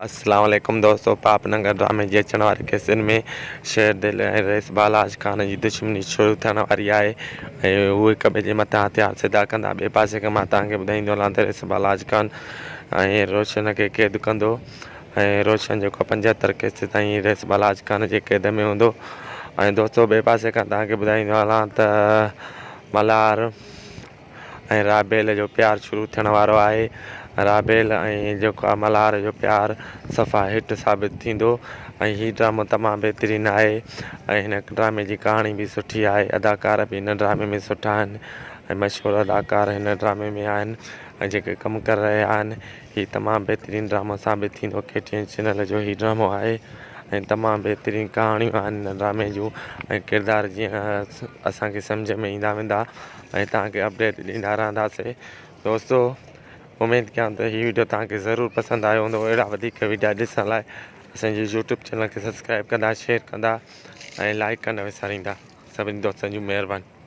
اسلام عليڪم دوستو پاپ ننگر ڊرامي جي اچڻ واري قسطن ۾ شير دل ۽ رئيس بالاچ خان جي دشمني شروع ٿيڻ واري آهي ۽ هو هڪ ٻئي جي مٿان هٿيار سڌا ڪندا ٻئي پاسي کان مان توهان کي ٻڌائيندو هلان ته رئيس بالاچ خان ۽ روشن کي قيد ڪندو ۽ روشن جيڪو 75 قسط تائين رئيس بالاچ خان جي قيد ۾ هوندو ۽ دوستو ٻئي پاسي کان توهان کي ٻڌائيندو هلان ته ملهار ۽ رابيل جو پيار شروع ٿيڻ وارو آهي. رابيل ۽ جيڪو آهي ملهار جو پيار صفا هٽ ثابت ٿيندو ۽ هي ڊرامو تمام بهترين آهي ۽ هن ڊرامي جي ڪهاڻي به سٺي آهي اداڪار به هن ڊرامي ۾ سٺا آهن ۽ مشهور اداڪار هن ڊرامي ۾ آهن ۽ جيڪي ڪم ڪري رهيا آهن هي تمام بهترين ڊرامو ثابت ٿيندو ڪي ٽي اين چينل جو هي ڊرامو آهي ۽ تمام بهترين ڪهاڻيون آهن هن ڊرامي جون ۽ ڪردار جيئن اسانکي سمجهه ۾ ايندا ويندا ۽ توهان کي اپڊيٽ ڏيندا رهنداسين دوستو اميد ڪيان ته هي ويڊيو توهان کي ضرور پسند آيو هوندو اهڙا وڌيڪ ويڊيا ڏسڻ لاء اسان جي يوٽيوب چينل کي سبسڪرائب ڪندا شيئر ڪندا ۽ لائڪ ڪرڻ نه وساريندا سڀني دوستن جون مهرباني.